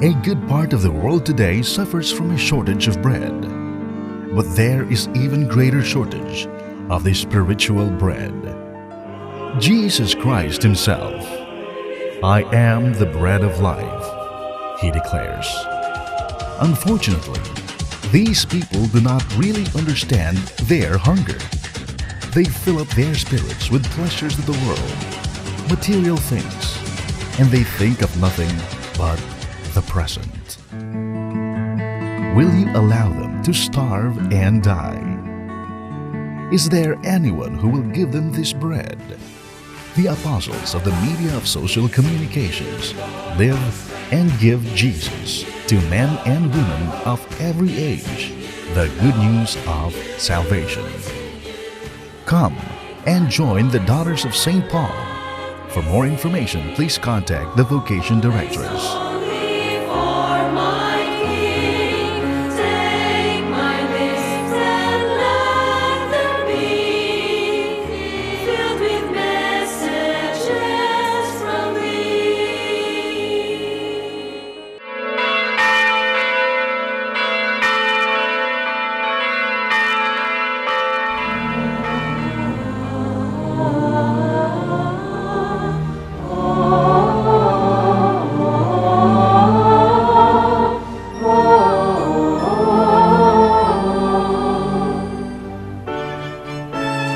A good part of the world today suffers from a shortage of bread. But there is even greater shortage of the spiritual bread. Jesus Christ Himself, "I am the bread of life," He declares. Unfortunately, these people do not really understand their hunger. They fill up their spirits with pleasures of the world, material things, and they think of nothing but the present. Will you allow them to starve and die? Is there anyone who will give them this bread? The apostles of the media of social communications live and give Jesus to men and women of every age the good news of salvation. Come and join the Daughters of St. Paul. For more information, please contact the Vocation Directress. Only for my King, take my lips and let them be filled with messages from thee.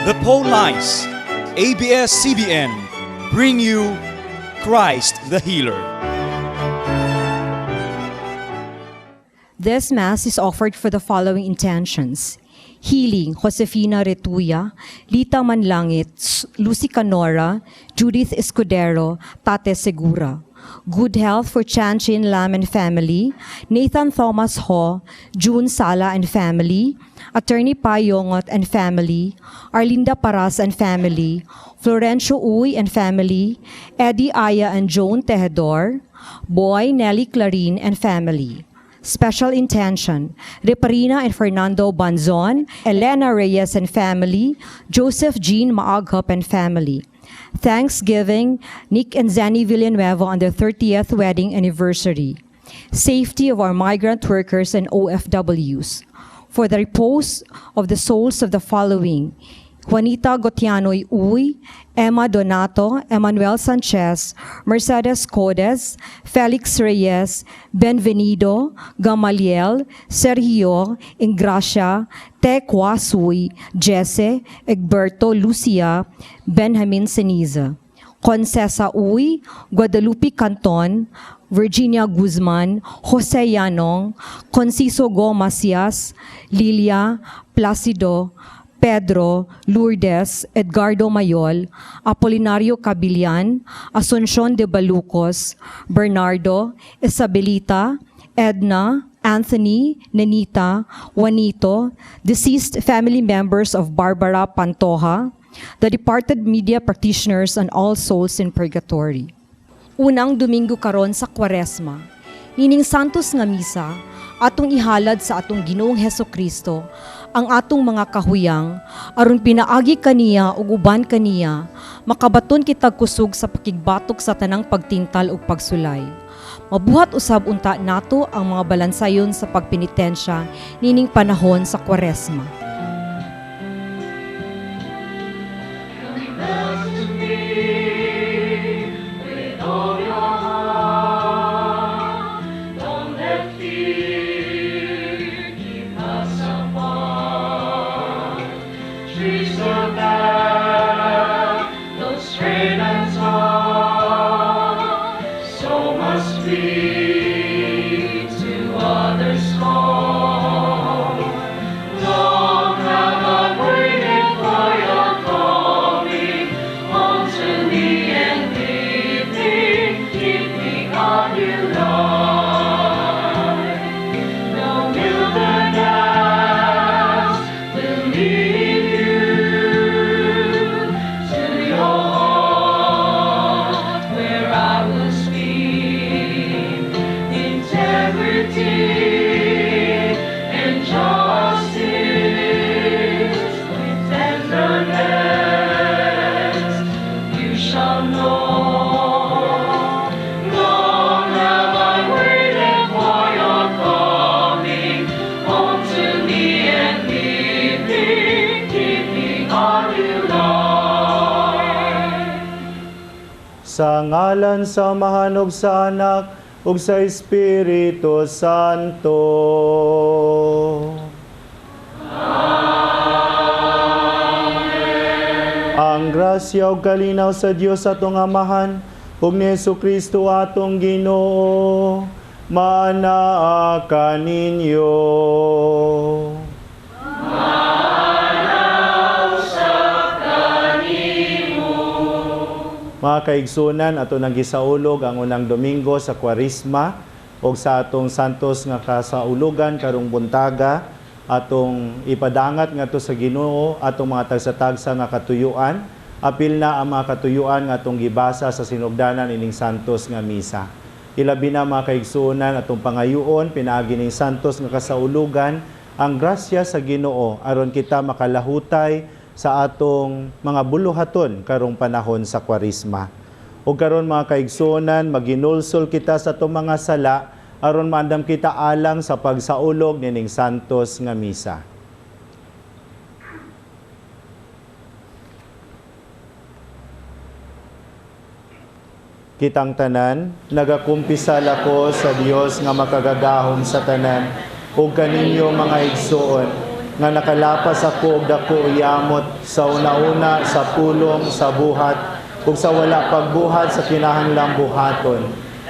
The Paulines, ABS-CBN, bring you Christ the Healer. This Mass is offered for the following intentions. Healing, Josefina Retuya, Lita Manlangit, Lucy Canora, Judith Escudero, Tate Segura. Good health for Chan Chin Lam and family, Nathan Thomas Ho, June Sala and family, Attorney Payongot and family, Arlinda Paras and family, Florencio Uy and family, Eddie Aya and Joan Tejedor, Boy Nelly Clarin and family. Special intention, Reparina and Fernando Banzon, Elena Reyes and family, Joseph Jean Maaghop and family. Thanksgiving, Nick and Zanny Villanueva on their 30th wedding anniversary. Safety of our migrant workers and OFWs. For the repose of the souls of the following: Juanita Gotianoy Uy, Emma Donato, Emmanuel Sanchez, Mercedes Codes, Felix Reyes, Benvenido, Gamaliel, Sergio, Ingracia, Te Kwasui, Jesse, Egberto Lucia, Benjamin Ceniza. Concesa Uy, Guadalupe Canton, Virginia Guzman, Jose Yanong, Conciso Go Macias, Lilia, Placido, Pedro, Lourdes, Edgardo Mayol, Apolinario Cabilian, Asuncion de Balucos, Bernardo, Isabelita, Edna, Anthony, Nenita, Juanito, deceased family members of Barbara Pantoja, the departed media practitioners and all souls in purgatory. Unang Domingo karon sa Kwaresma, nining Santos nga Misa, atong ihalad sa atong Ginoong Heso Kristo ang atong mga kahuyang aron pinaagi kaniya ug uban kaniya makabaton kitag kusog sa pakigbatok sa tanang pagtintal ug pagsulay. Mabuhat usab unta nato ang mga balansayon sa pagpenitensya nining panahon sa Kwaresma. Come back to me with all your heart. Don't let fear keep us apart. Trace the path, though straight and tall. So must we to others call. Long have I waited for your coming. Home to me Sa ngalan sa Amahan ug sa Anak ug sa Espiritu Santo. Amen. Ang grasya ug kalinaw sa Dios atong Amahan ug ni Hesukristo atong Ginoo maanaa kaninyo. Mga kaigsunan, ato nang gisaulog ang unang Domingo sa Kwaresma ug sa atong santos nga kasaulugan karong buntaga, atong ipadangat ngadto sa Ginoo atong mga tagsa-tagsa nga katuyuan. Apil na ang mga katuyuan nga atong gibasa sa sinugdanan ining santos nga misa. Ilabi na, mga kaigsunan, atong pangayuon pinaagi ning santos nga kasaulugan ang grasya sa Ginoo aron kita makalahutay sa atong mga buluhaton karong panahon sa Kwaresma. Ug karon, mga kaigsuonan, maginulsol kita sa atong mga sala aron maandam kita alang sa pagsaulog nining santos nga misa. Kitang tanan, nagakumpisal ako sa Dios nga makagagahom sa tanan ug kaninyo, mga igsoon, nga nakalapas ako og dako yamot sa una-una, sa pulong, sa buhat ug sa wala pagbuhat sa kinahanglang buhaton.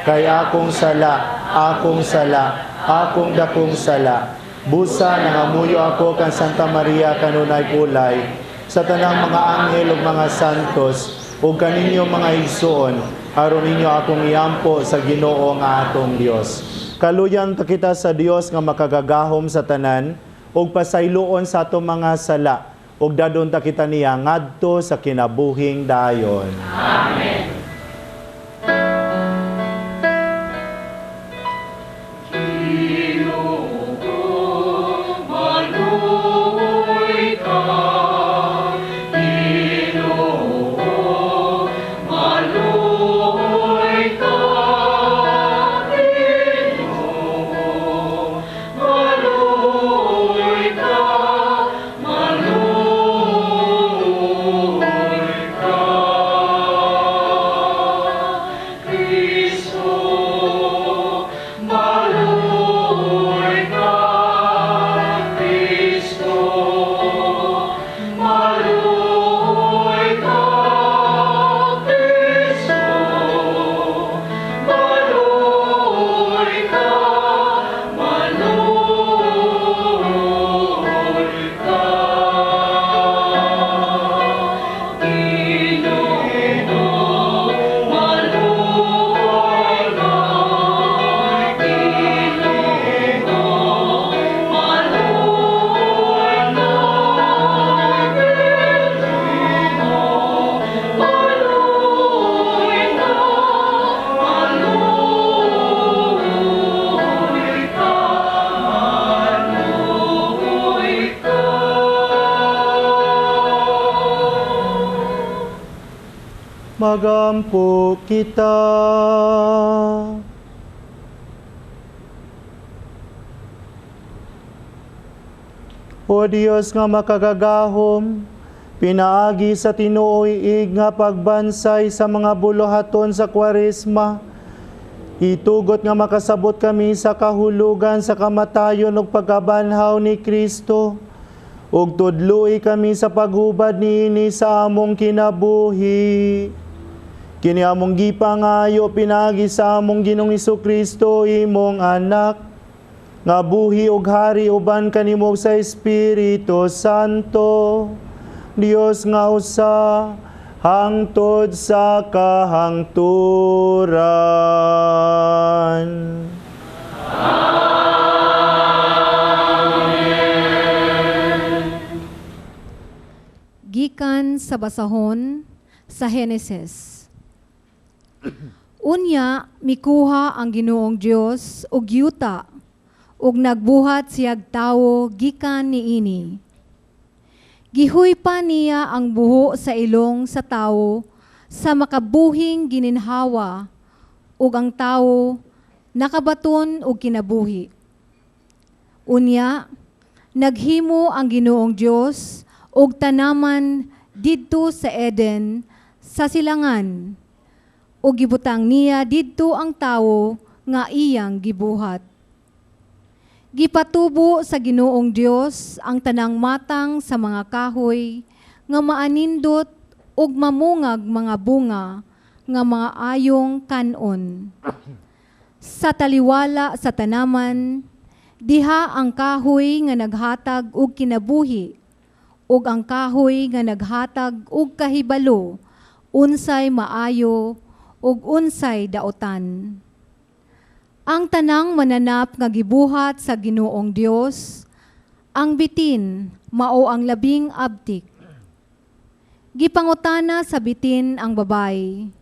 Kay akong sala, akong sala, akong dakong sala. Busa nangamuyo ako kan Santa Maria kanunay pulay, sa tanang mga anghel ug mga santos, ug kaninyo, mga igsoon, aron ninyo akong iampo sa Ginoo nga atong Dios. Kaluyan ta kita sa Dios nga makagagahom sa tanan ug pasayloon sa atong mga sala ug dadon ta kita niya ngadto sa kinabuhing dayon. Amen. Ginoo, maluoy ka. Ginoo, maluoy ka. Ginoo, maluoy ka. Maluoy ka. Kristo, maluoy ka. Kristo, maluoy ka. Kristo, maluoy ka. Maluoy ka. Ginoo, maluoy ka. Ginoo, maluoy ka. Ginoo, maluoy ka. Maluoy ka. Maluoy ka. Magampo kita. O Dios nga makagagahom, pinaagi sa tinuoy nga pagbansay sa mga buluhaton sa Kwaresma, itugot nga makasabot kami sa kahulugan sa kamatayon ug pagkabanhaw ni Kristo, ug tudloi kami sa paghubad niini sa among kinabuhi. Kini among gipangayo pinaagi sa among Ginoong Hesukristo, imong anak, nga buhi ug hari uban kanimo sa Espiritu Santo, Dios nga usa, hangtod sa kahangturan. Amen. Gikan sa basahon sa Henesis. Unya mikuha ang Ginoong Dios og yuta ug nagbuhat siyag tawo gikan niini. Gihuypa niya ang buho sa ilong sa tawo sa makabuhing gininhawa ug ang tawo nakabaton og kinabuhi. Unya naghimo ang Ginoong Dios og tanaman didto sa Eden sa silangan. Ug gibutang niya didto ang tawo nga iyang gibuhat. Gipatubo sa Ginoong Dios ang tanang matang sa mga kahoy nga maanindot ug mamungag mga bunga nga mga ayong kan-on. Sa taliwala sa tanaman, diha ang kahoy nga naghatag og kinabuhi ug ang kahoy nga naghatag og kahibalo unsay maayo ug unsay daotan. Ang tanang mananap nga gibuhat sa Ginoong Dios, ang bitin mao ang labing abtik. Gipangutana sa bitin ang babay,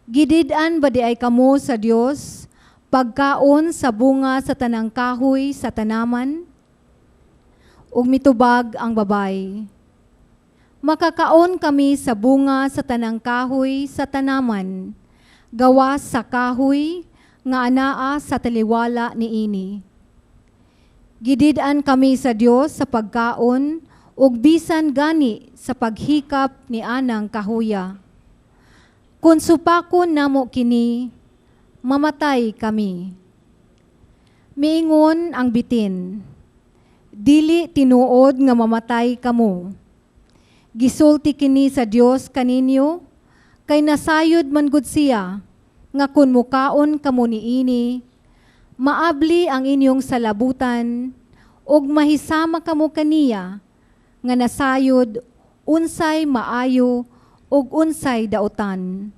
"Gidid-an ba diay kamo sa Dios pagkaon sa bunga sa tanang kahoy sa tanaman?" Ug mitubag ang babay, "Makakaon kami sa bunga sa tanang kahoy sa tanaman, gawas sa kahoy nga anaa sa taliwala niini. Gidid-an kami sa Dios sa pagkaon ug bisan gani sa paghikap ni anang kahuya. Kung supakon namo kini, mamatay kami." Miingon ang bitin, "Dili tinuod nga mamatay kamo. Gisulti kini sa Dios kaninyo, kay nasayod man gud siya nga kun mukaon kamo niini, maabli ang inyong salabutan ug mahisama kamo kaniya nga nasayod unsay maayo ug unsay daotan."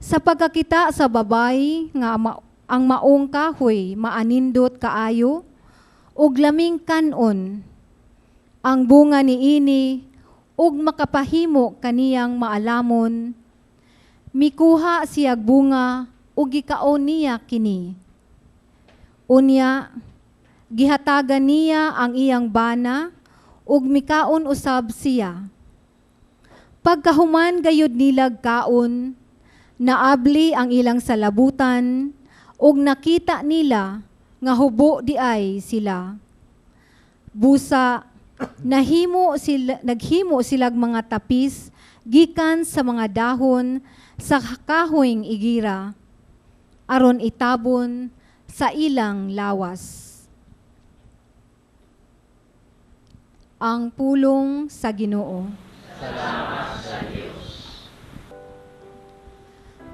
Sa pagkakita sa babay nga ang maong kahoy maanindot kaayo ug laming kan-on ang bunga niini ug makapahimo kaniyang maalamon, mikuha siyag bunga ug gikaon niya kini. Unya gihatagan niya ang iyang bana ug mikaon usab siya. Pagkahuman gayud nilag kaon, naabli ang ilang salabutan ug nakita nila nga hubo diay sila. Busa nahimo sila naghimo silag mga tapis gikan sa mga dahon sa kahoyng igira aron itabon sa ilang lawas. Ang pulong sa Ginoo. Salamat sa Dios.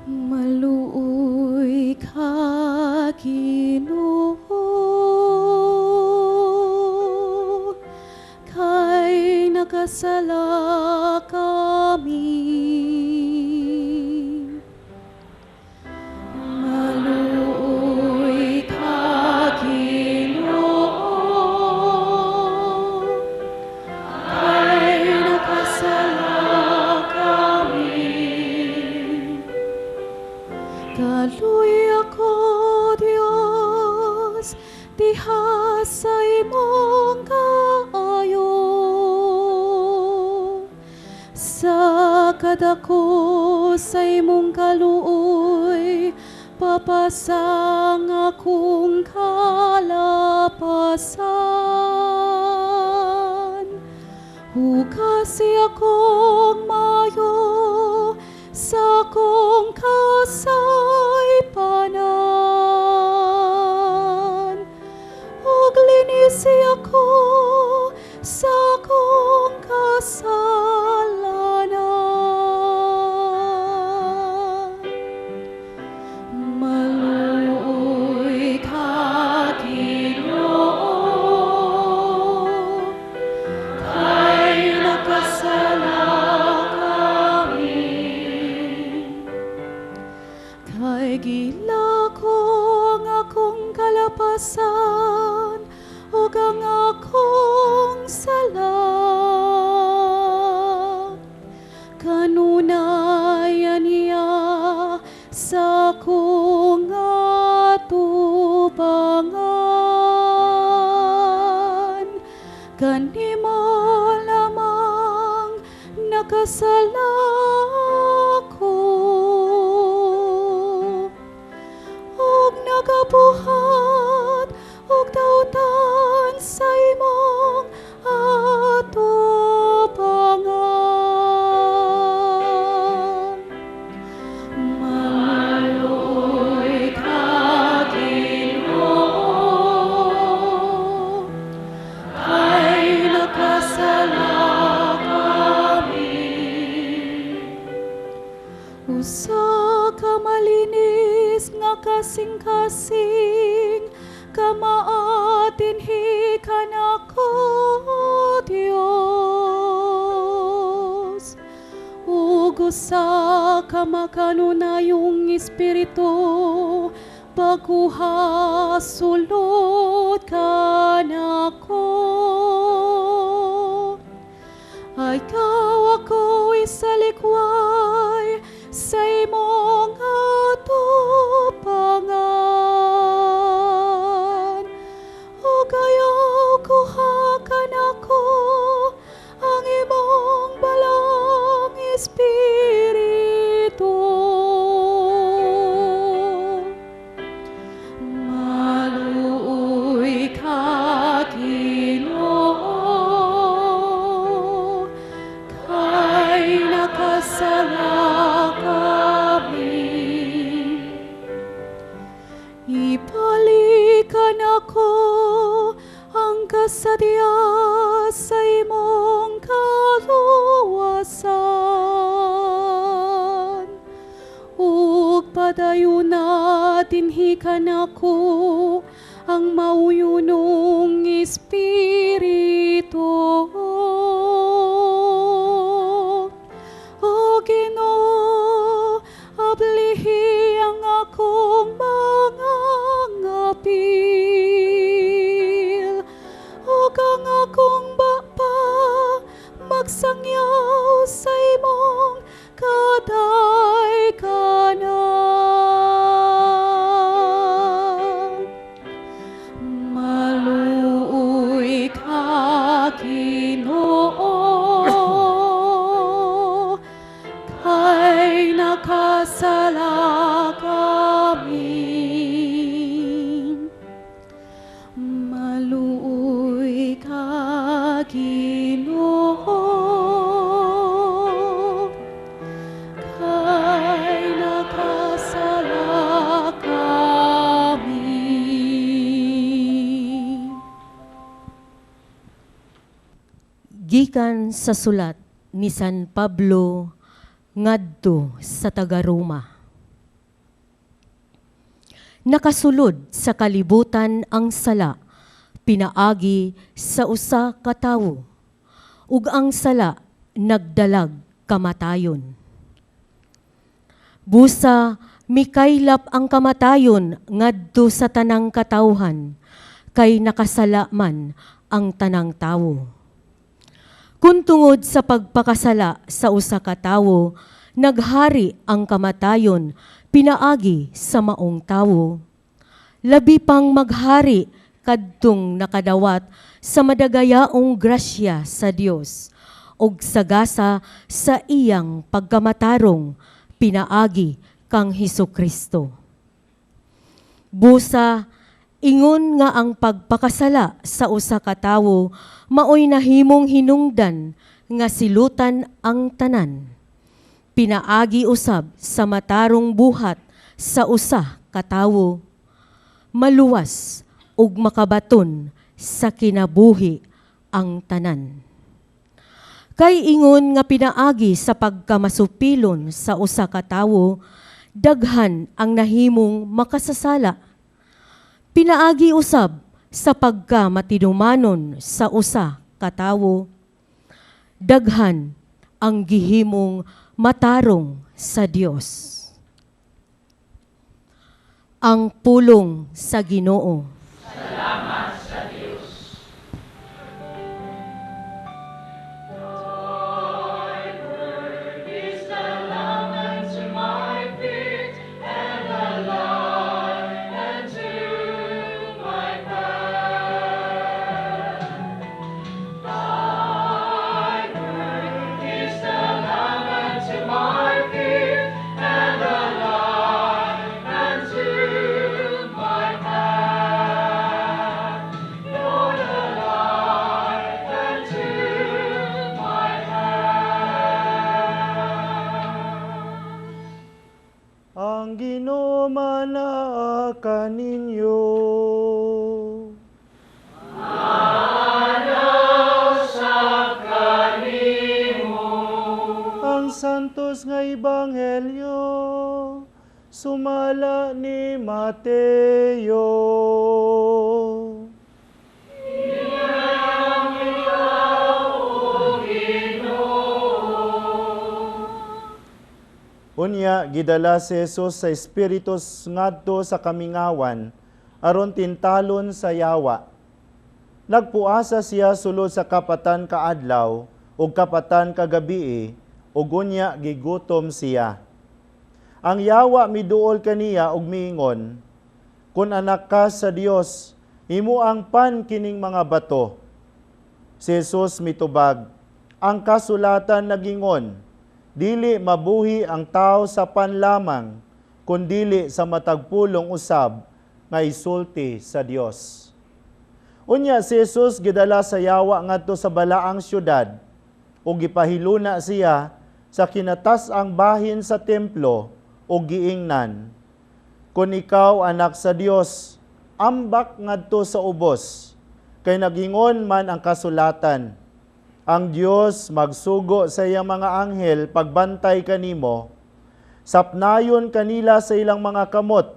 Maluoy ka, Ginoo, kay nakasala kami. Maluoy ka, Ginoo, kay nakasala kami. Kaluy ako, Dios, diha sa imong kaayo. Sa kadako sa imong kaluoy, papasang akong kalapasan. Hukasi akong mayo sa akong kasaypanan. Ug linisi ako sa akong kasalanan. Maluoy ka, Ginoo, kay nakasala kami. Kay gilako ang akong kalapasan ug ang akong sala. Kanunayan niya sa akong atubangan. Kanimo lamang nakasala ko ug nagabuhat og dautan sa imong atubangan. Nakasala kami. Usa ka malinis nga kasing-kasing, kamaatinhi kanako, Dios. Ug usa ka makanunayong espiritu, bag-oha sulod kanako. Ayaw ako isalikway sa imong atubangan. Ug ayaw kuha kanako ang imong Balaang Espiritu. Maluoy ka, Ginoo, kay nakasala kami. Ibalik kanako ang kasadya sa imong kaluwasan. Ug padayuna dinhi kanako ang mauyonong espiritu. O Ginoo, ablihi ang akong mga ngapil. Ug ang akong baba magsangyaw sa imong kadaykanan. Maluoy ka, Ginoo, kay nakasala kami. Maluoy ka, Ginoo, kay nakasala kami. Gikan sa sulat ni San Pablo ngadto sa taga-Roma. Nakasulod sa kalibutan ang sala pinaagi sa usa ka tawo, ug ang sala nagdalag kamatayon. Busa mikaylap ang kamatayon ngadto sa tanang katawhan, kay nakasala man ang tanang tawo. Kun tungod sa pagpakasala sa usa ka tawo, naghari ang kamatayon pinaagi sa maong tawo, labi pang maghari kadtong nakadawat sa madagayaong grasya sa Dios ug sa gasa sa iyang pagkamatarong pinaagi kang Hesukristo. Busa ingon nga ang pagpakasala sa usa ka tawo maoy nahimong hinungdan nga silutan ang tanan, pinaagi usab sa matarong buhat sa usa ka tawo, maluwas ug makabaton sa kinabuhi ang tanan. Kay ingon nga pinaagi sa pagkamasupilon sa usa ka tawo, daghan ang nahimong makasasala. Pinaagi usab sa pagkamatinumanon sa usa ka tawo, daghan ang gihimong matarong sa Dios. Ang pulong sa Ginoo. Salamat sa Dios. Thy word is the lamp unto my feet and the light unto my path. Thy word is the lamp unto my feet and the light unto my path. Lord, the light unto my path. Ang Ginoo manaa kaninyo. Ana sa Ebanghelyo sumala ni Mateo. Unya gidala si Jesus sa Espiritu ngadto sa kamingawan aron tintalon sa yawa. Nagpuasa siya sulod sa 4 ka adlaw ug 4 ka gabii ug unya gigutom siya. Ang yawa miduol kaniya ug miingon, "Kun anak ka sa Dios, imo ang pan kining mga bato." Si Jesus mitubag, "Ang kasulatan nagingon, dili mabuhi ang tao sa pan lamang, kundili sa matag pulong usab nga isulti sa Dios." Unya si Jesus gidala sa yawa ngadto sa balaang syudad ug gipahiluna siya sa kinatas-ang bahin sa templo ug giingnan, "Kun ikaw anak sa Dios, ambak ngadto sa ubos, kay nagingon man ang kasulatan, ang Dios magsugo sa iyang mga anghel pagbantay kanimo, sapnayon kanila sa ilang mga kamot,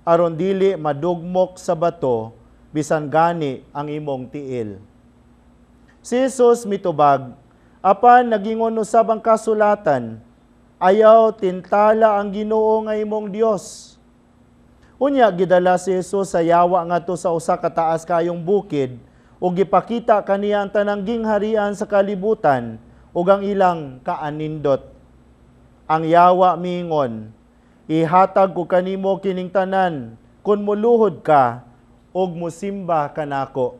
aron dili madugmok sa bato, bisan gani ang imong tiil." Si Jesus mitubag, "Apan nagingon usab ang kasulatan, ayaw tintala ang Ginoo nga imong Dios." Unya gidala si Jesus sa yawa ngadto sa usa ka taas kayong bukid ug gipakita kaniya ang tanang gingharian sa kalibutan ug ang ilang kaanindot. Ang yawa miingon, "Ihatag ko kanimo kining tanan kun moluhod ka ug musimba kanako."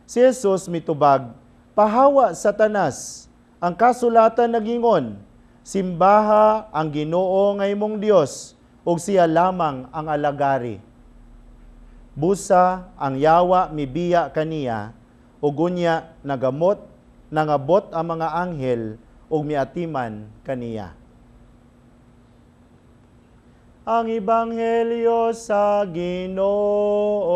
Si Jesus mitubag, "Pahawa, Satanas, ang kasulatan nagingon, simbaha ang Ginoo nga imong Dios ug siya lamang ang alagari." Busa ang yawa mibiya kaniya ug unya nagamot nangabot ang mga anghel ug miatiman kaniya. Ang Ebanghelyo sa Ginoo.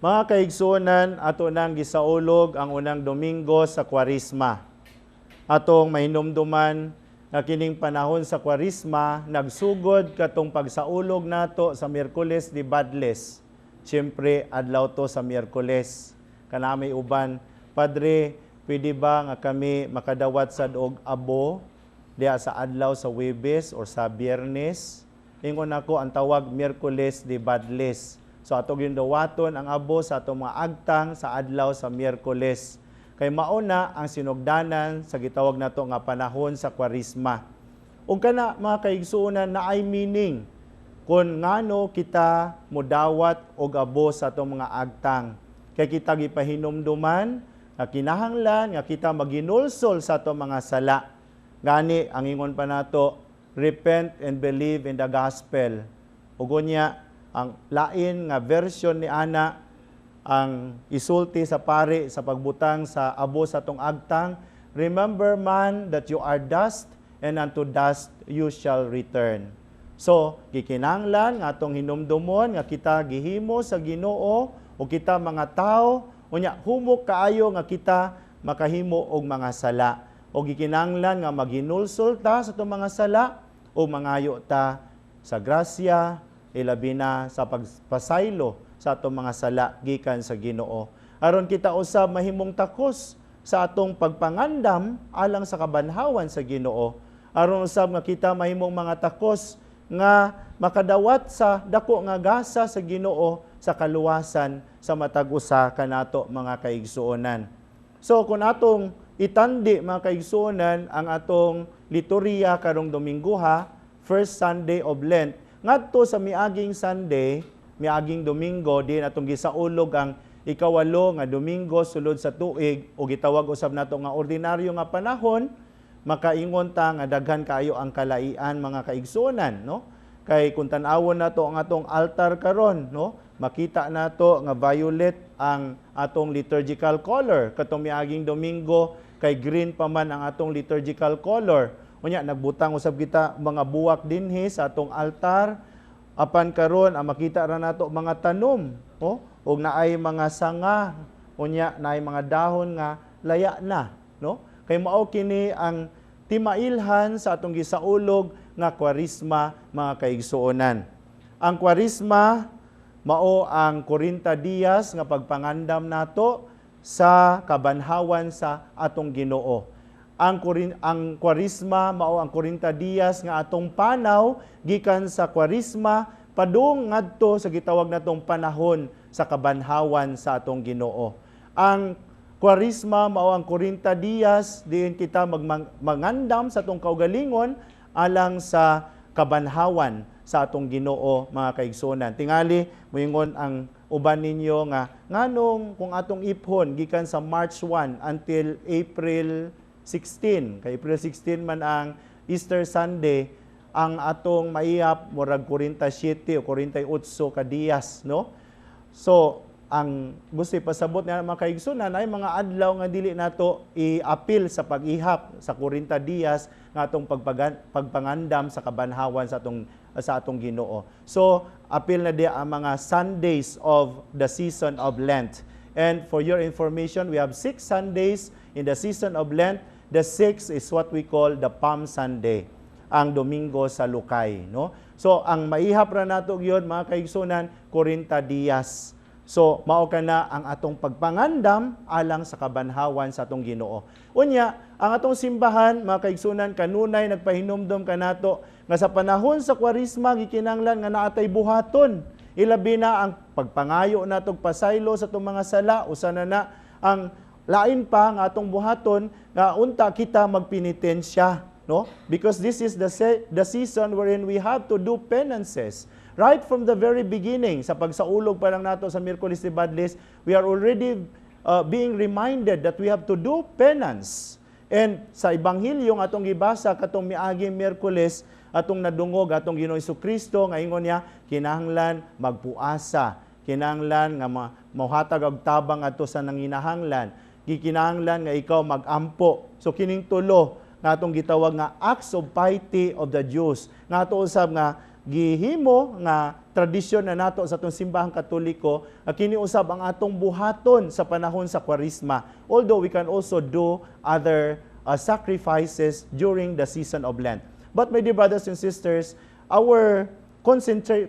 Mga kaigsuonan, ato nang gisaulog ang unang Domingo sa Kwaresma. Atong mahinumduman nga kining panahon sa Kwaresma nagsugod katong pagsaulog nato sa Miyerkules de Badles. Siyempre, adlaw to sa Miyerkules. Kanami uban, "Padre, pwede ba nga kami makadawat sa og abo diha sa adlaw sa Huwebes or sa Biyernes?" Ingon ako, ang tawag Miyerkules de Badles. So ato gyud dawaton ang abo sa atong mga agtang sa adlaw sa Miyerkules. Kay mauna ang sinugdanan sa gitawag nato nga panahon sa Kwaresma. Ug kana mga kaigsuonan na ay meaning kung ngano kita modawat og abo sa atong mga agtang. Kay kita gipahinumduman nga kinahanglan nga kita maginulsol sa atong mga sala. Gani ang ingon pa nato, repent and believe in the gospel. Ug unya ang lain nga version ni ana ang isulti sa pari sa pagbutang sa abo sa atong agtang, remember man that you are dust and unto dust you shall return. So, gikinahanglan nga atong hinumdumon nga kita gihimo sa Ginoo o kita mga tao, unya humok kaayo nga kita makahimo og mga sala. O gikinahanglan nga maghinulsol ta sa atong mga sala o mangayo ta sa grasya, ilabi na sa pagpasaylo sa atong mga sala gikan sa Ginoo. Aron kita usab mahimong takos sa atong pagpangandam alang sa kabanhawan sa Ginoo. Aron usab nga kita mahimong mga takos nga makadawat sa dako nga gasa sa Ginoo sa kaluwasan sa matag usa kanato mga kaigsuonan. So kung atong itandi mga kaigsuonan ang atong liturhiya karong Domingoha, first Sunday of Lent, ngadto sa miaging Sunday, miaging Domingo, din atong gisaulog ang 8 nga Domingo sulod sa tuig o gitawag usab nato nga ordinaryo nga panahon, makaingon ta nga daghan kaayo ang kalaian mga kaigsuonan, no? Kay kung tan-awon nato ang atong altar karon, no? Makita nato nga violet ang atong liturgical color. Katong miaging Domingo kay green pa man ang atong liturgical color. Unya nagbutang usab kita mga buwak dinhi sa atong altar. Apan karon ang makita ra nato mga tanom, oh, ug naay mga sanga, unya naay mga dahon nga laya na, no? Kay mao kini ang timailhan sa atong gisaulog nga Kwaresma, mga kaigsuonan. Ang Kwaresma mao ang 40 diyas nga pagpangandam nato sa kabanhawan sa atong Ginoo. Ang Kwaresma mao ang 40 diyas nga atong panaw gikan sa Kwaresma padung ngadto sa gitawag natong panahon sa kabanhawan sa atong Ginoo. Ang Kwaresma mao ang 40 diyas diin kita mangandam sa atong kaugalingon alang sa kabanhawan sa atong Ginoo, mga kaigsuonan. Tingali moingon ang uban ninyo nga nganong kung atong iphon gikan sa March 1 until April 16, kay April 16 man ang Easter Sunday, ang atong maihap murag 47 o 48 ka diyas, no? So ang gusto ipasabot nga, mga kaigsunan, ay mga adlaw nga dili nato i-apil sa pag-ihap sa 40 diyas nga atong pagpangandam sa kabanhawan sa atong Ginoo. So apil na di ang mga Sundays of the season of Lent. And for your information, we have 6 Sundays in the season of Lent. The sixth is what we call the Palm Sunday, ang Domingo sa Lukay, no? So ang maihap ra nato gyud, mga kaigsunan, 40 diyas. So mao kana ang atong pagpangandam alang sa kabanhawan sa atong Ginoo. Unya, ang atong simbahan, mga kaigsunan, kanunay nagpahinumdom kanato nga sa panahon sa Kwaresma gikinahanglan nga naatay buhaton. Ilabi na ang pagpangayo natog pasaylo sa atong mga sala, usa na na. Ang lain pa nga atong buhaton nga unta kita magpenitensya, no? Because this is the season wherein we have to do penances. Right from the very beginning, sa pagsaulog pa lang nato sa Miyerkules de Badlis, we are already being reminded that we have to do penance. And sa Ebanghelyo nga atong gibasa katong miaging Miyerkules, atong nadungog atong Ginoong Kristo nga ingon niya kinahanglan magpuasa, kinahanglan nga mohatag og tabang adto sa nanginahanglan, gikinahanglan nga ikaw magampo. So kining tulo nga atong gitawag nga acts of piety of the Jews, nga ato usab nga gihimo nga tradisyon na nato sa atong Simbahang Katoliko, kini usab ang atong buhaton sa panahon sa Kwaresma. Although we can also do other sacrifices during the season of Lent. But my dear brothers and sisters, our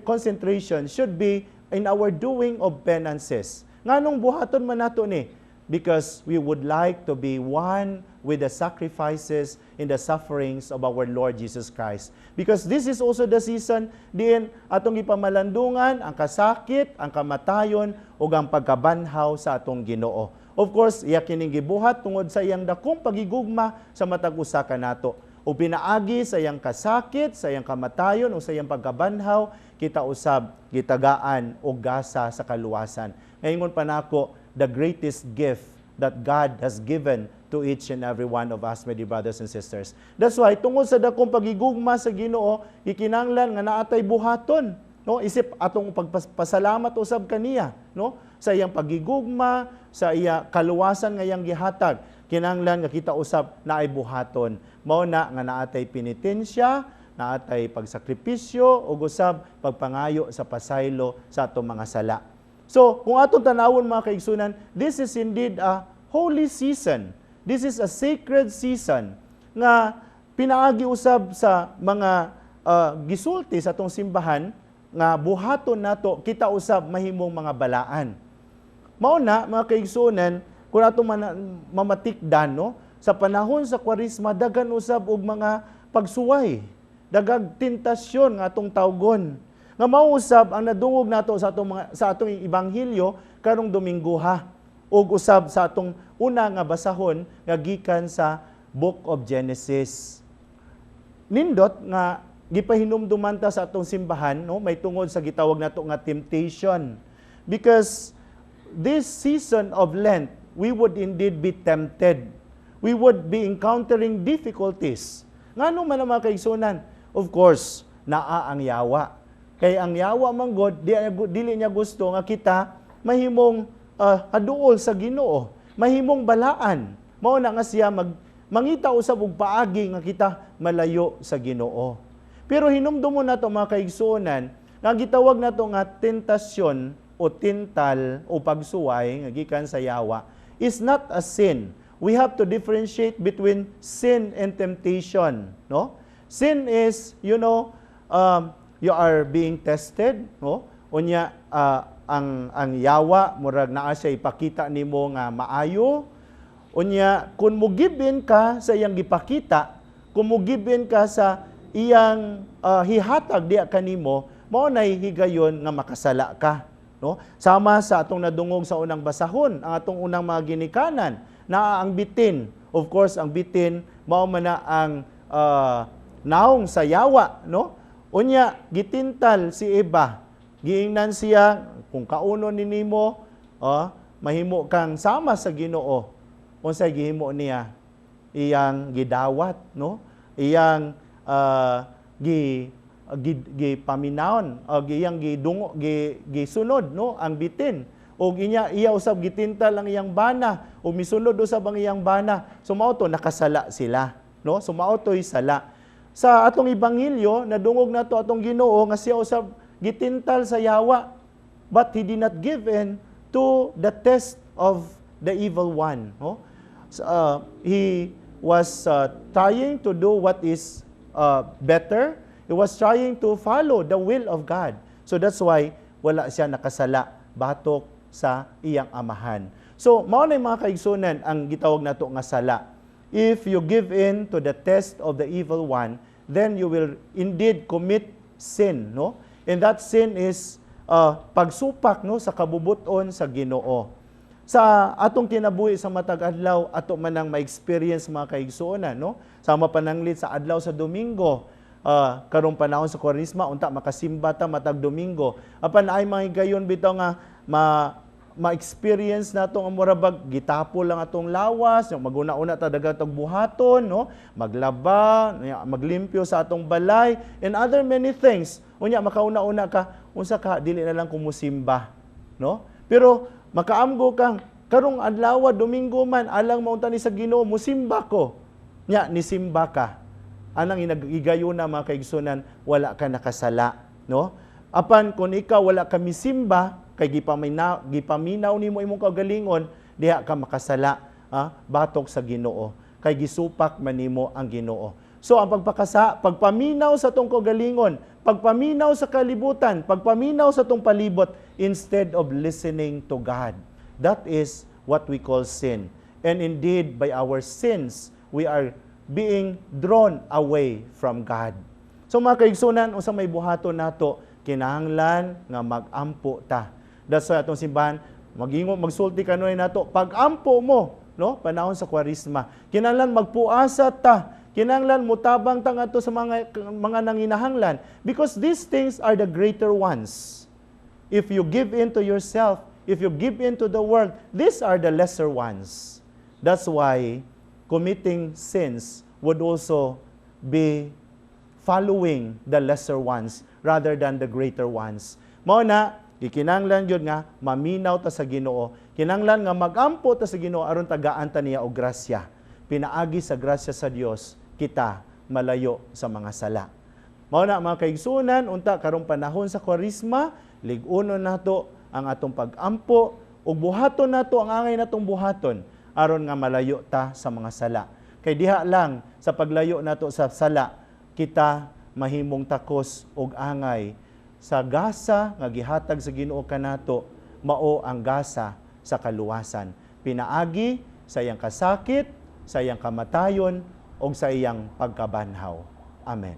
concentration should be in our doing of penances. Nganong buhaton man nato ni? Because we would like to be one with the sacrifices in the sufferings of our Lord Jesus Christ. Because this is also the season diin atong ipamalandungan ang kasakit, ang kamatayon ug ang pagkabanhaw sa atong Ginoo. Of course, iya kining gibuhat tungod sa iyang dakong pagigugma sa matag usa kanato. O pinaagi sa iyang kasakit, sa iyang kamatayon o sa iyang pagkabanhaw, kita usab gitagaan og gasa sa kaluwasan. Ngayon pa nako, the greatest gift that God has given to each and every one of us, my dear brothers and sisters. That's why, tungod sa dakong pagigugma sa Ginoo, ikinanglan nga naatay buhaton, no? Isip atong pagpasalamat usab kaniya, no? Sa iyang pagigugma, sa iya kaluwasan nga iyang gihatag, kinahanglan nga kita usab naay buhaton. Mao na nga naatay penitensya, naatay pagsakripisyo ug usab pagpangayo sa pasaylo sa atong mga sala. So, kung atong tanawon, mga kaigsunan, this is indeed a holy season. This is a sacred season nga pinaagi usab sa mga gisulti sa atong simbahan nga buhaton nato, kita usab mahimong mga balaan. Mao na, mga kaigsuonan, kung atong mamatikdan, no, sa panahon sa Kwaresma daghan usab og mga pagsuway, daghang tentasyon nga atong tawgon. Nga mao usab ang nadungog nato sa atong ebanghelyo karong Domingoha ug usab sa atong una nga basahon nga gikan sa Book of Genesis. Nindot nga gipahinumduman ta sa atong simbahan, no, may tungod sa gitawag nato nga temptation. Because this season of Lent, we would indeed be tempted. We would be encountering difficulties. Ngano man ang, mga kaigsunan? Of course, naa ang yawa. Kay ang yawa man god, dili niya gusto nga kita mahimong haduol sa Ginoo, mahimong balaan. Mao na nga siya mag Mangita usab og paagi nga kita malayo sa Ginoo. Pero hinumdumo nato, mga kaigsuonan, nga gitawag nato nga tentasyon o tintal o pagsuway nga gikan sa yawa is not a sin. We have to differentiate between sin and temptation, no? Sin is, you are being tested, no? Unya ang yawa murag naa siya ipakita nimo nga maayo. Unya kung mo give in ka sa iyang gipakita, kung mo give in ka sa iyang hihatag diya kanimo, mao nay higayon nga makasala ka, no? Sama sa atong nadungog sa unang basahon, ang atong unang mga ginikanan, naa ang bitin. Of course, ang bitin mao man na ang naong sa yawa, no? Unya gitintal si Eva, giingnan siya kung kauno ni nimo, mahimo kang sama sa Ginoo. Unsay gihimo niya? Iyang gidawat, no? Iyang gi gi gipaminawon, iyang gidungo, gisunod, no, ang bitin. Og inya iya usab gitintal ang iyang bana ug misunod usab ang iyang bana. So mao to nakasala sila, no? So mao to'y sala. Sa atong ebanghelyo, nadungog nato atong Ginoo nga siya usab gitintal sa yawa, but he did not give in to the test of the evil one, no? So, he was trying to do what is better. He was trying to follow the will of God. So that's why wala siya nakasala batok sa iyang amahan. So mao na, mga kaigsunan, ang gitawag nato nga sala. If you give in to the test of the evil one, then you will indeed commit sin, no? And that sin is pagsupak, no, sa kabubuton sa Ginoo. Sa atong kinabuhi sa matag adlaw, ato man ang ma-experience, mga kaigsuonan, no? Sama pananglit sa adlaw sa Domingo, karong panahon sa Kwaresma, unta makasimba ta matag Domingo. Apan ay mga higayon bitaw nga ma-experience nato ang mura bag gitapo lang atong lawas, yung maguna-una ta daghang tag buhaton, no? Maglaba, maglimpyo sa atong balay and other many things. Unya makauna-una ka, unsa ka dili na lang kumusimba, no? Pero makaamgo kang karong adlaw Domingo man, alang maunta ni sa Ginoo, musimba ko. Nya nisimba ka. Anang inagigayuna, mga kaigsunan, wala ka nakasala, no? Apan kung ikaw wala ka misimba kay gipaminaw nimo imong kaugalingon, diha ka makasala, batok sa Ginoo kay gisupak man nimo ang Ginoo. So ang pagpaminaw sa atong kaugalingon, pagpaminaw sa kalibutan, pagpaminaw sa atong palibot instead of listening to God, that is what we call sin. And indeed, by our sins, we are being drawn away from God. So mga kaigsunan, unsa may buhaton nato? Kinahanglan nga magampo ta. That's why atong simbahan magingo magsulti kanunay nato, pagampo mo, no, panahon sa Kwaresma. Kinahanglan magpuasa ta. Kinahanglan mutabang ta ngadto sa mga nanginahanglan because these things are the greater ones. If you give in to yourself, if you give in to the world, these are the lesser ones. That's why committing sins would also be following the lesser ones rather than the greater ones. Mao na gikinahanglan gyud nga maminaw ta sa Ginoo. Kinahanglan nga magampo ta sa Ginoo aron tagaan ta niya og grasya. Pinaagi sa grasya sa Dios kita malayo sa mga sala. Mao na, mga kaigsuonan, unta karong panahon sa Kwaresma, lig-unon nato ang atong pag-ampo ug buhaton nato ang angay natong buhaton aron nga malayo ta sa mga sala. Kay diha lang sa paglayo nato sa sala kita mahimong takos og angay sa gasa nga gihatag sa Ginoo kanato, mao ang gasa sa kaluwasan. Pinaagi sa iyang kasakit, sa iyang kamatayon ug sa iyang pagkabanhaw. Amen.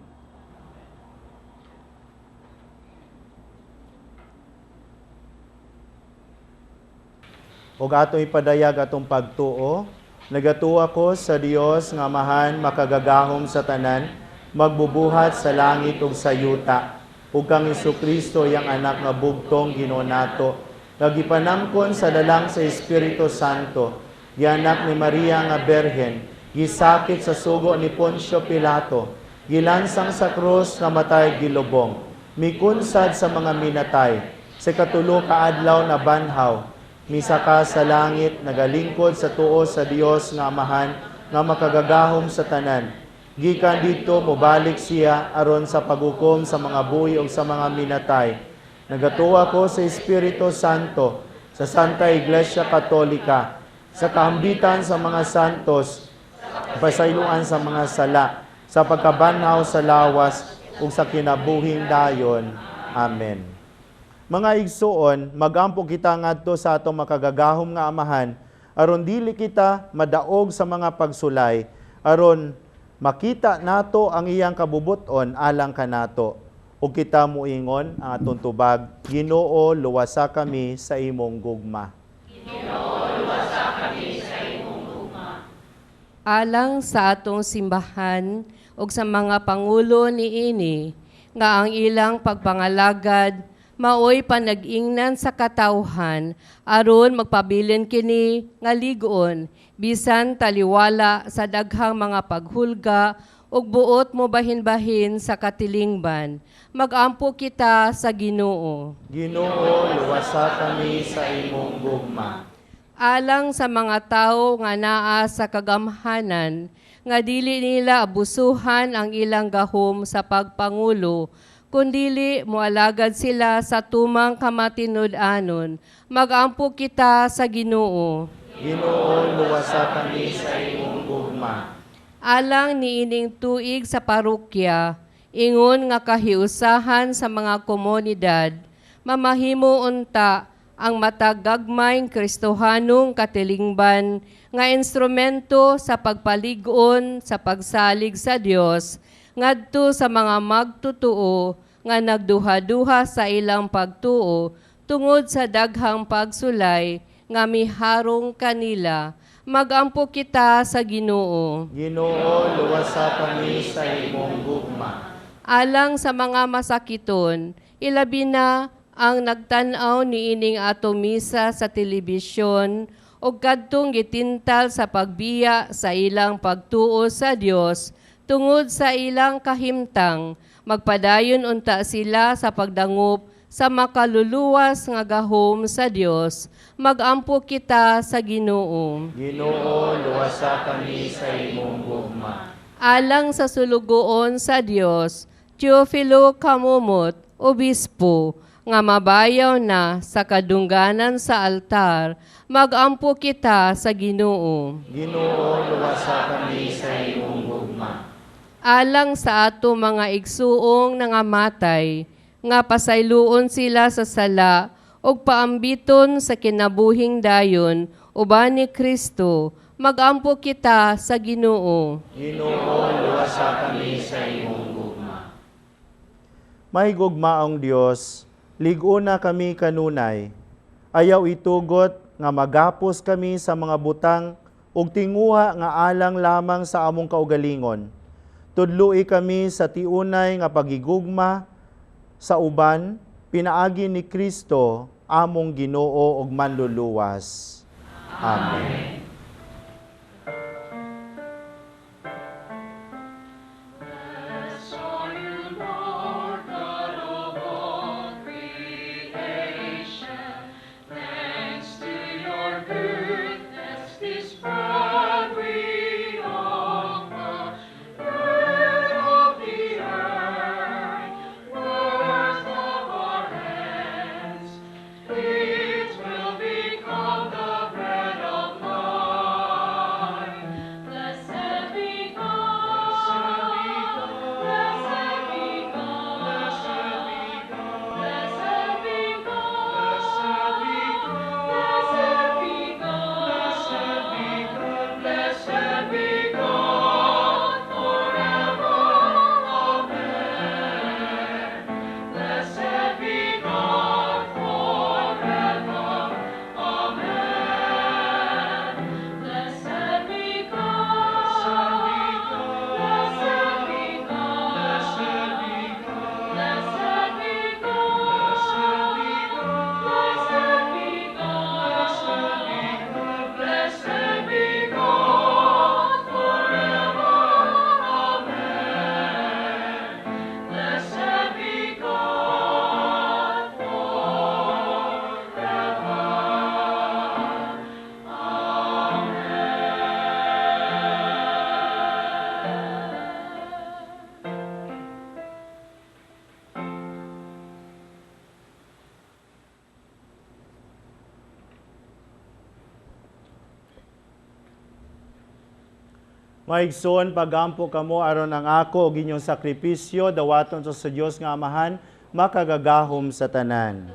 Ug atong ipadayag atong pagtuo, nagatuo ako sa Dios nga Amahan makagagahom sa tanan, magbubuhat sa langit ug sa yuta, ug kang Hesukristo iyang anak nga bugtong Ginoo nato, nga gipanangkon sa lalang sa Espiritu Santo, gianak ni Maria nga Berhen, gisakit sa sugo ni Poncio Pilato, gilansang sa krus, namatay, gilubong, mikunsad sa mga minatay, sa katulo ka adlaw nabanhaw, misaka sa langit, nagalingkod sa tuo sa Dios nga Amahan, nga makagagahom sa tanan. Gikan didto mobalik siya aron sa paghukom sa mga buhi ug sa mga minatay. Nagatuo ako sa Espiritu Santo, sa Santa Iglesia Katolika, sa kahambitan sa mga santos, pasayloan sa mga sala, sa pagkabanhaw sa lawas ug sa kinabuhing dayon. Amen. Mga igsuon, magampo kita ngadto sa atong makagagahom nga Amahan, aron dili kita madaog sa mga pagsulay, aron makita nato ang iyang kabubuton alang kanato. Ug kita moingon ang atong tubag, Ginoo, luwasa kami sa imong gugma. Ginoo, luwasa kami sa imong gugma. Alang sa atong simbahan ug sa mga pangulo niini, nga ang ilang pagpangalagad maoy panag-ingnan sa katawhan aron magpabilin kini nga lig-on bisan taliwala sa daghang mga paghulga ug buot mo bahin-bahin sa katilingban. Magampo kita sa Ginoo. Ginoo, luwasa kami sa imong gugma. Alang sa mga tawo nga naa sa kagamhanan, nga dili nila abusuhan ang ilang gahom sa pagpangulo, kundili moalagad sila sa tumang kamatinud-anon. Magampo kita sa Ginoo. Ginoo, luwasa kami sa imong gugma. Alang niining tuig sa parokya, ingon nga kahiusahan sa mga komunidad, mamahimo unta ang matag gagmayng Kristohanong katilingban nga instrumento sa pagpalig-on sa pagsalig sa Dios ngadto sa mga magtutuo nga nagduha-duha sa ilang pagtuo tungod sa daghang pagsulay nga miharong kanila. Magampo kita sa Ginoo. Ginoo, luwasa kami sa imong gugma. Alang sa mga masakiton, ilabi na ang nagtan-aw niining ato misa sa telebisyon o kadtong gitintal sa pagbiya sa ilang pagtuo sa Dios tungod sa ilang kahimtang, magpadayon unta sila sa pagdangop sa makaluluwas nga gahom sa Dios. Magampo kita sa Ginoo. Ginoo, luwasa kami sa imong gugma. Alang sa sulugoon sa Dios, Teofilo Camomot, Obispo, nga mabayaw na sa kadungganan sa altar, magampo kita sa Ginoo. Ginoo, luwasa kami sa imong gugma. Alang sa ato mga igsuong nangamatay, nga pasayloon sila sa sala ug paambiton sa kinabuhing dayon uban ni Kristo, magampo kita sa Ginoo. Ginoo, luwasa kami sa imong gugma. Mahigugmaong Dios, lig-una kami kanunay. Ayaw itugot nga magapos kami sa mga butang ug tinguha nga alang lamang sa among kaugalingon. Tudloi kami sa tiunay nga pagigugma sa uban, pinaagi ni Kristo among Ginoo ug manluluwas. Amen. It will become the bread of life. Maigsoon, pagampo kamo aron ang ako og inyong sakripisyo dawaton sa Dios nga Amahan makagagahom sa tanan.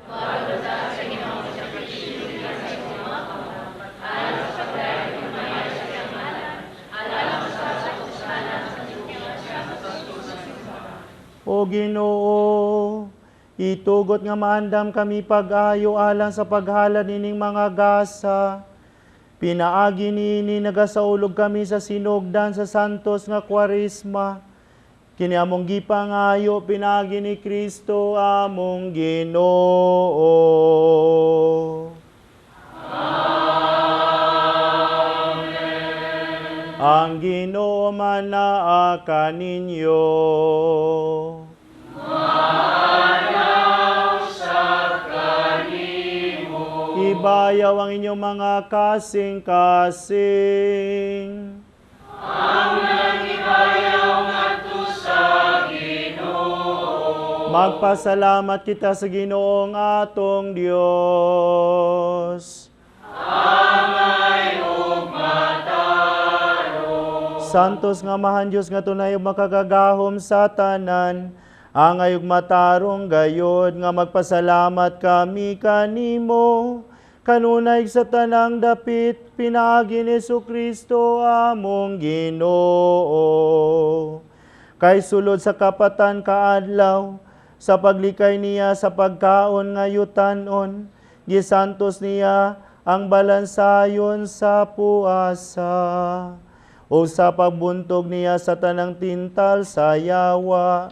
O Ginoo, itugot nga maandam kami pag-ayo alang sa paghalad nining mga gasa. Pinaagi niini nagasaulog kami sa sinugdan sa santos nga Kwaresma. Kini among gipangayo pinaagi ni Kristo among Ginoo. Amen. Ang Ginoo manaa kaninyo. Ibayaw ang inyong mga kasing-kasing. Ang ibayaw ngadto sa Ginoo. Magpasalamat kita sa Ginoong atong Dios. Angay ug matarong. Santos nga Amahan Dios nga tunay ug makagagahom sa tanan, angay ug matarong gayod nga magpasalamat kami kanimo kanunay sa tanang dapit pinaagi ni Jesucristo among Ginoo. Kay sulod sa kapatan kaadlaw sa paglikay niya sa pagkaon nga yutanon, gisantos niya ang balansayon sa puasa o sa pagbuntog niya sa tanang tintal sa yawa.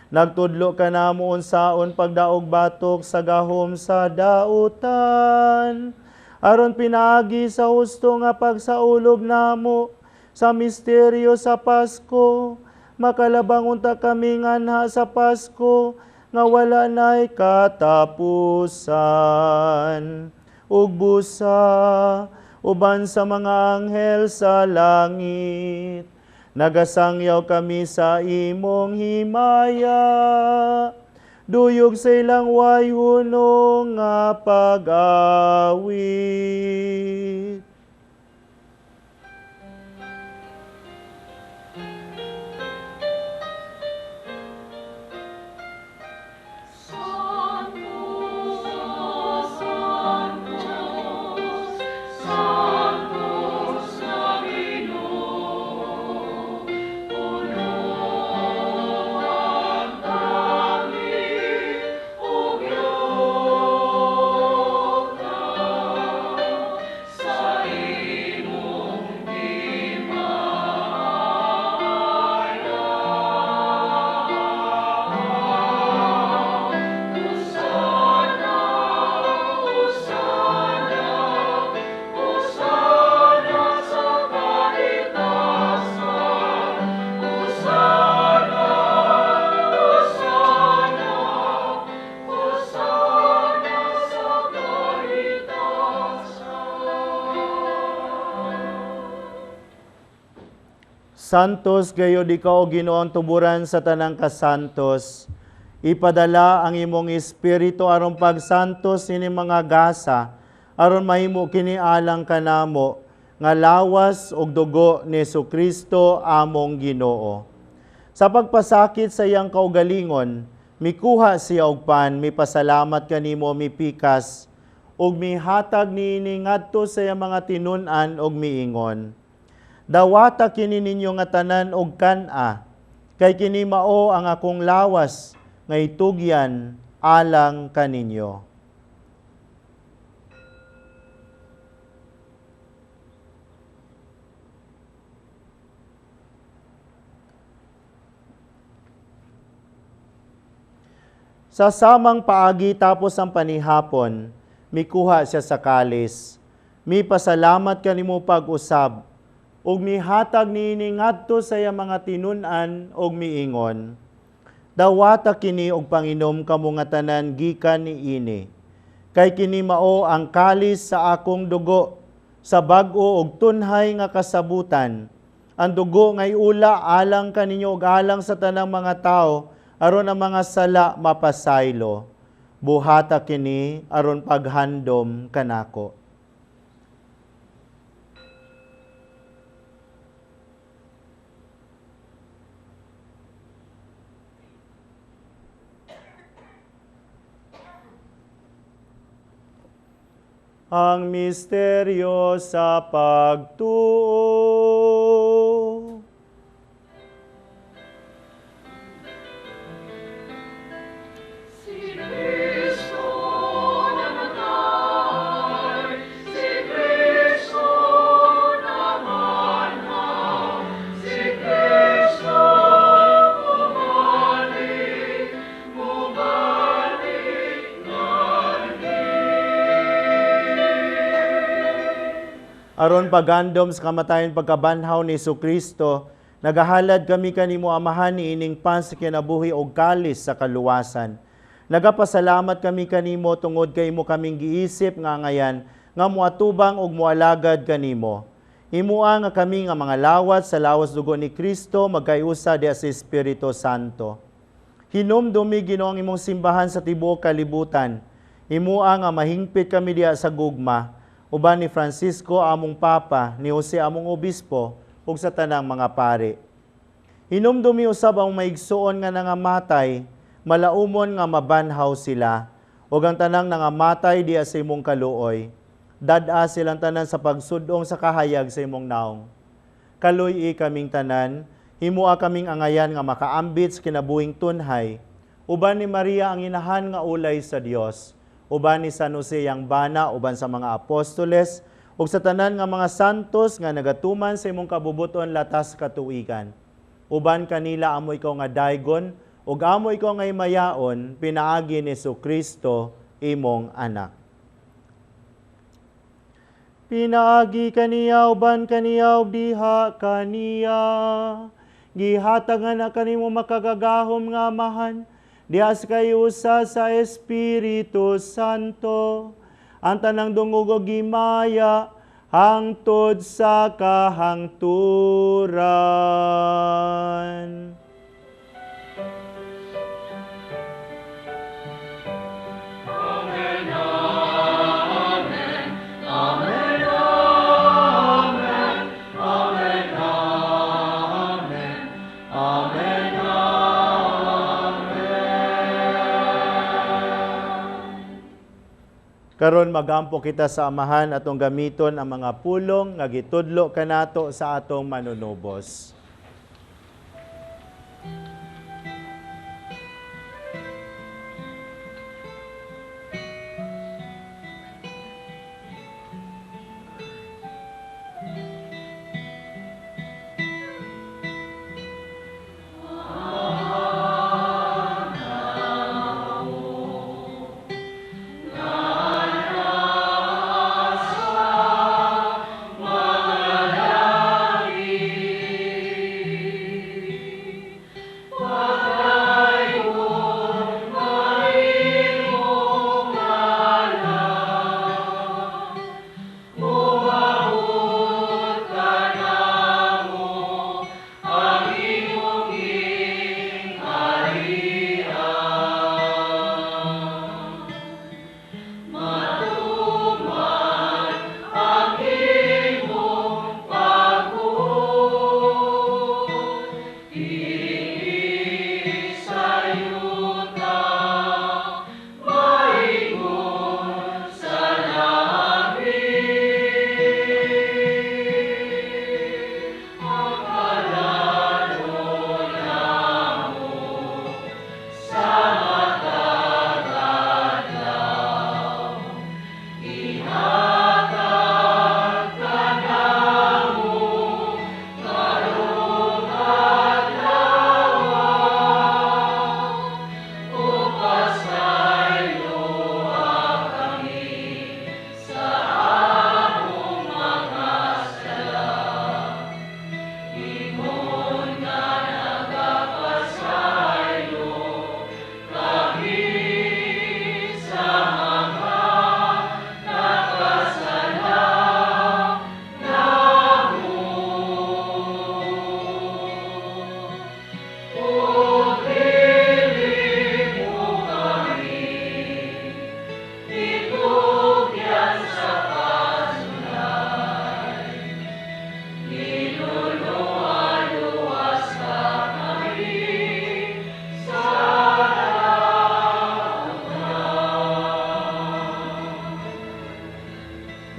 Nagtudlo ka namo unsaon pagdaog batok sa gahom sa dautan, aron pinaagi sa husto nga pagsaulog namo sa misteryo sa Pasko, makalabang unta kami nganha sa Pasko nga wala nay katapusan. Ug busa uban sa mga anghel sa langit, nagasangyaw kami sa imong himaya, duyog sa ilang way hunong nga pag-awit. Santos gayod ikaw, Ginoo, ang tuburan sa tanang kasantos. Ipadala ang imong espiritu aron pagsantos ini mga gasa, aron mahimo kini alang kanamo nga lawas ug dugo ni Jesucristo among Ginoo. Sa pagpasakit sa iyang kaugalingon, mikuha siya og pan, mipasalamat kanimo, mipikas ug mihatag niini ngadto sa iyang mga tinun-an ug miingon: Dawata kini ninyo nga tanan og kan-a, kay kini mao ang akong lawas nga itugyan alang kaninyo. Sa samang paagi tapos ang panihapon, mikuha siya sa kalis. Mipasalamat kanimo pag-usab, ug mihatag niini ngadto sa iyang mga tinun-an ug miingon: Dawata kini og panginom kamo nga tanan gikan niini, kay kini mao ang kalis sa akong dugo sa bag-o og tunhay nga kasabutan. Ang dugo ngay ula alang kaninyo ug alang sa tanang mga tawo aron ang mga sala mapasaylo. Buhata kini aron paghandom kanako. Ang misteryo sa pagtuo. Si Kristo namatay, si Kristo nabanhaw, si Kristo mubalik, mubalik nganhi. Aron pagandom sa kamatayon pagkabanhaw ni Hesukristo, nagahalad kami kanimo Amahan niining pan sa kinabuhi og kalis sa kaluwasan. Nagapasalamat kami kanimo tungod kay imo kaming giisip nga ngayan nga moatubang og moalagad kanimo. Himua nga kami nga mga lawat sa lawas dugo ni Kristo magkayusa diha sa Espiritu Santo. Hinumdumi Ginoo ang imong simbahan sa tibuok kalibutan. Himua nga mahingpit kami diha sa gugma, uban ni Francisco among Papa, ni Jose among Obispo, ug sa tanang mga pari. Hinumdumi usab ang maigsuon nga nangamatay, malaumon nga mabanhaw sila, ug ang tanang nangamatay diha sa imong kaluoy. Dad-a silang tanan sa pagsudong sa kahayag sa imong naong. Kaluy-i kaming tanan, himua kaming angayan nga makaambit sa kinabuhing tunhay, uban ni Maria ang inahan nga ulay sa Dios, uban ni San Jose ang bana, uban sa mga apostoles, ug sa tanan nga mga santos nga nagatuman sa imong kabubuton latas katuigan. Uban kanila amo ikaw nga daygon, ug amo ikaw nga himayaon, pinaagi ni Hesukristo imong anak. Pinaagi kaniya, uban kaniya, ug diha kaniya, gihatag nga na kanimo makagagahom nga Amahan, diha sa kayusa sa Espiritu Santo, ang tanang dungog og gimaya, hangtod sa kahangturan. Amen, amen, amen, amen, amen, amen, amen, amen. Karon magampo kita sa Amahan atong gamiton ang mga pulong nga gitudlo kanato sa atong manunubos.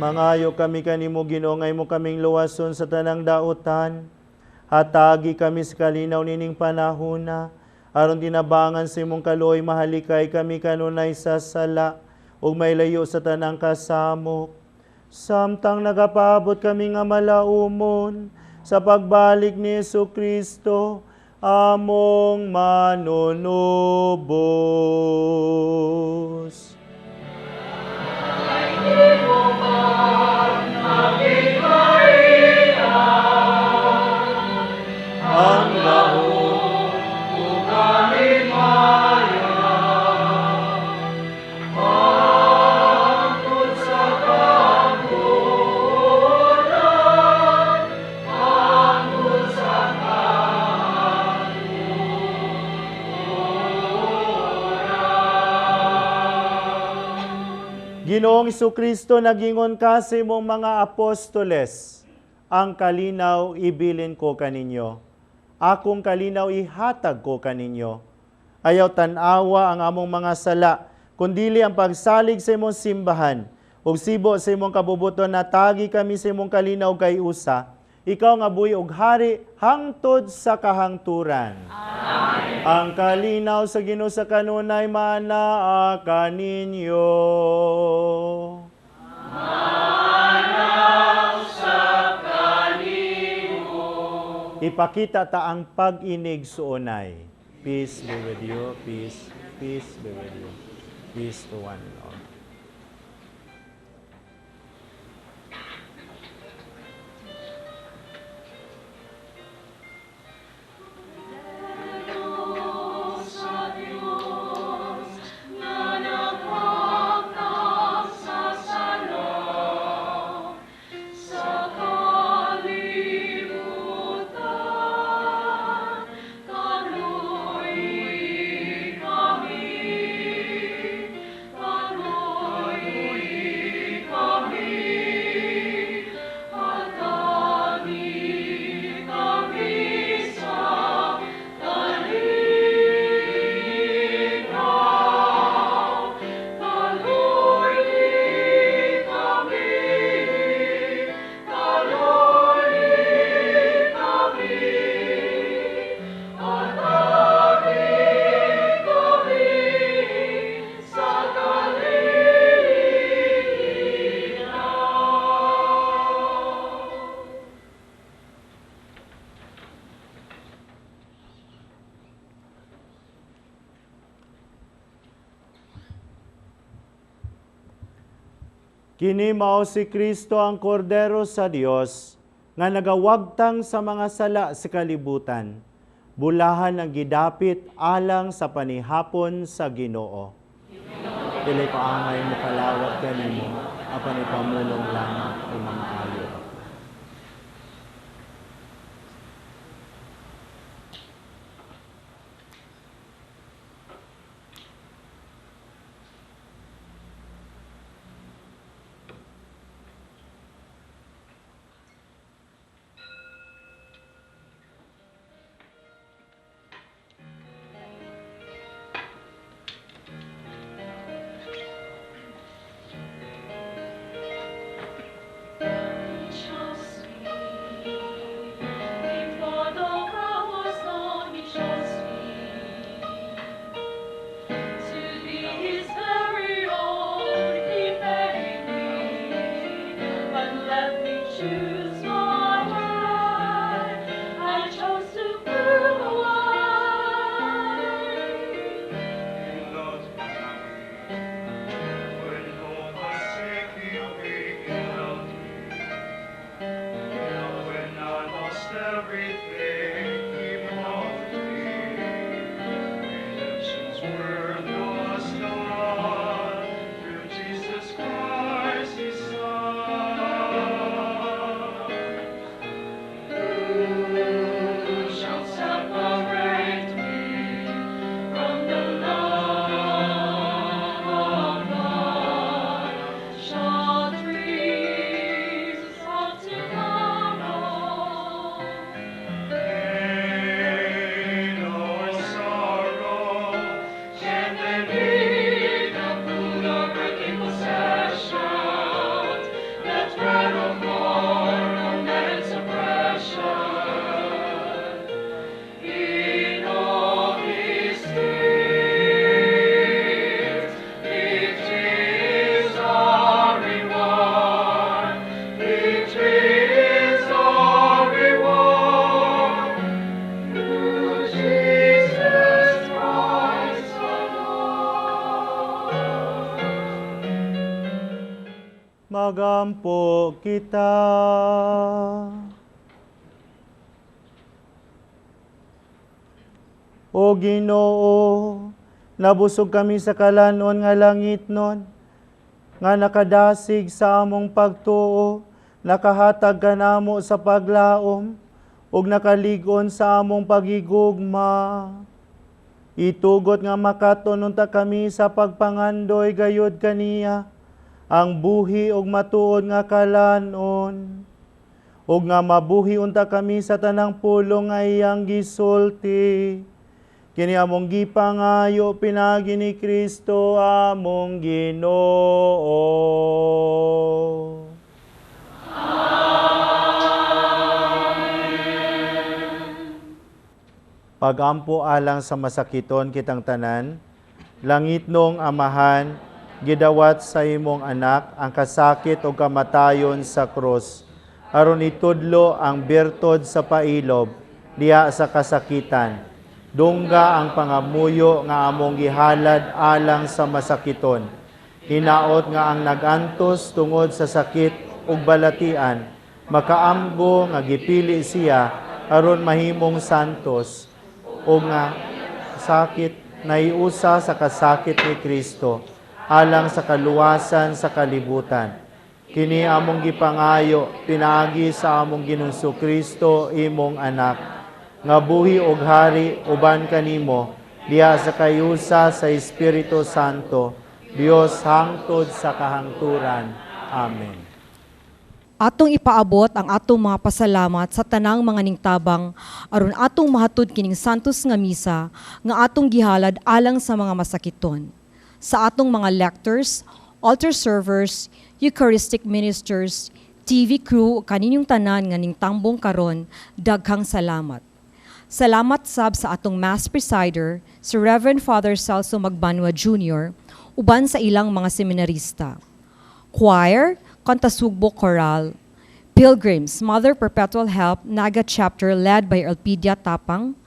Mangayo kami kanimo, Ginoo, nga imo kaming luwason sa tanang dautan. Hatagi kami sa kalinaw nining panahona, aron tinabangan sa imong kaluoy mahalikay kami kanunay sa sala ug mailayo sa tanang kasamok. Samtang nagapaabot kami nga malaumon sa pagbalik ni Hesukristo, among manunubos. Ang gahom ug kalimaya hangtod sa kamatuoran, hangtod sa kamatuoran. Ginoong Hesukristo, nagingon ka sa imong mga apostoles, ang kalinaw ibilin ko kaninyo, akong kalinaw ihatag ko kaninyo. Ayaw tan-awa ang among mga sala, kundili ang pagsalig sa imong simbahan, ug sibo sa imong kabubuton na tagi kami sa imong kalinaw kay usa, ikaw nga buhi ug hari hangtod sa kahangturan. Amen. Ang kalinaw sa Ginoo sa kanunay maanaa kaninyo. Ipakita ta ang pag-inig suonay. Peace be with you, peace, peace be with you. Peace to one and all. Kini mao si Kristo ang Kordero sa Dios nga nagawagtang sa mga sala sa kalibutan. Bulahan ang gidapit alang sa panihapon sa Ginoo. Dili ko angay mokalawat kanimo apan ipamulong lamang o mga ayo. Magampo kita. O Ginoo, nabusog kami sa kalanon nga langit nun, nga nakadasig sa among pagtuo, nakahatag kanamo sa paglaom, ug nakaligon sa among pagigugma. Itugot nga makaton unta kami sa pagpangandoy gayud kaniya, ang buhi ug matuod nga kalanon, ug nga mabuhi unta kami sa tanang pulong nga iyang gisulti. Kini among gipangayo pinaagi ni Kristo among Ginoo. Amen. Pagampo alang sa masakiton kitang tanan, langit nong Amahan, gidawat sa imong anak ang kasakit o kamatayon sa krus, aron itudlo ang birtud sa pailob diha sa kasakitan. Dungga ang pangamuyo nga among gihalad alang sa masakiton. Hinaot nga ang nagantos tungod sa sakit ug balatian, makaamgo nga gipili siya aron mahimong santos, o nga sakit naiusa sa kasakit ni Kristo alang sa kaluwasan sa kalibutan. Kini among gipangayo pinaagi sa among Ginoong Kristo imong anak, nga buhi og hari uban kanimo diha sa kayusa sa Espiritu Santo, Dios hangtod sa kahangturan. Amen. Atong ipaabot ang atong mga pasalamat sa tanang mga ningtabang aron atong mahatod kining santos nga misa nga atong gihalad alang sa mga masakiton. Sa atong mga lectors, altar servers, Eucharistic ministers, TV crew, kaninyong tanan nga ningtambong karon, daghang salamat. Salamat sab sa atong Mass Presider, si Reverend Father Celso Magbanwa Jr., uban sa ilang mga seminarista. Choir, Kantasugbo Choral, Pilgrims, Mother Perpetual Help, Naga Chapter led by Elpidia Tapang,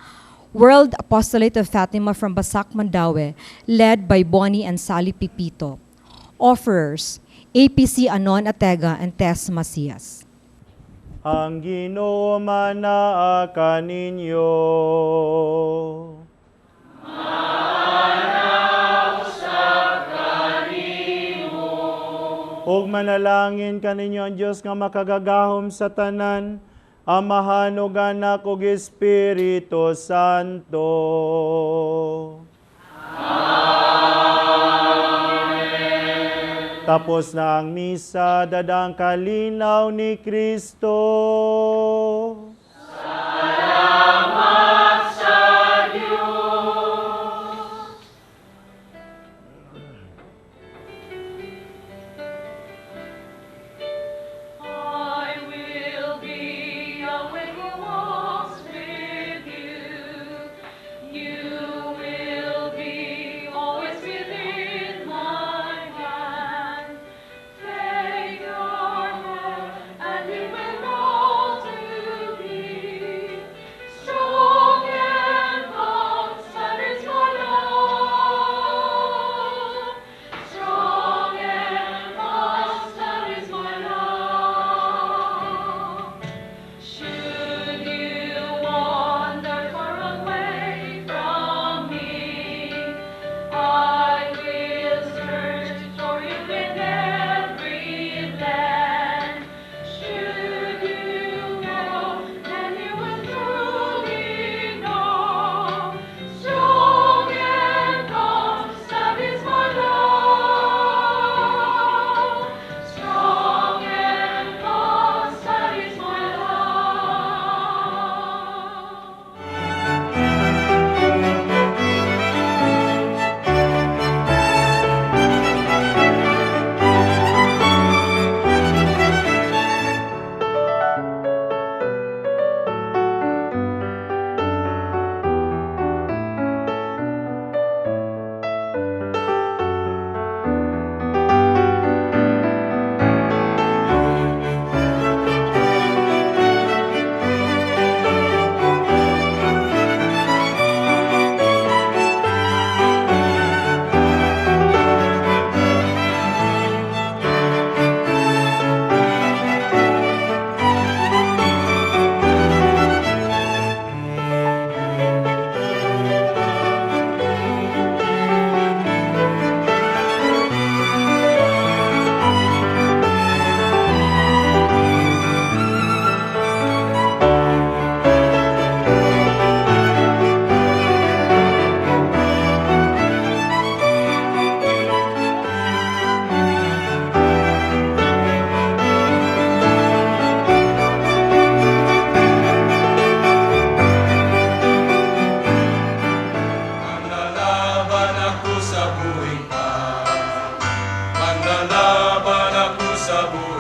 World Apostolate of Fatima from Basak, Mandaue, led by Bonnie and Sally Pipito. Offerers, APC Anon Atega and Tess Macias. Ang Ginoo manaa kaninyo. Manausap kanimo. Ug manalangin kaninyo ang Dios nga makagagahom sa tanan, Amahan ug Anak ug Espiritu Santo. Amen. Tapos na ang misa, dadang kalinaw ni Kristo. Salamat sa Diyos. I will be a who walks with you. You will be always within my hand. Take your hand and you will know. Kinabuhi.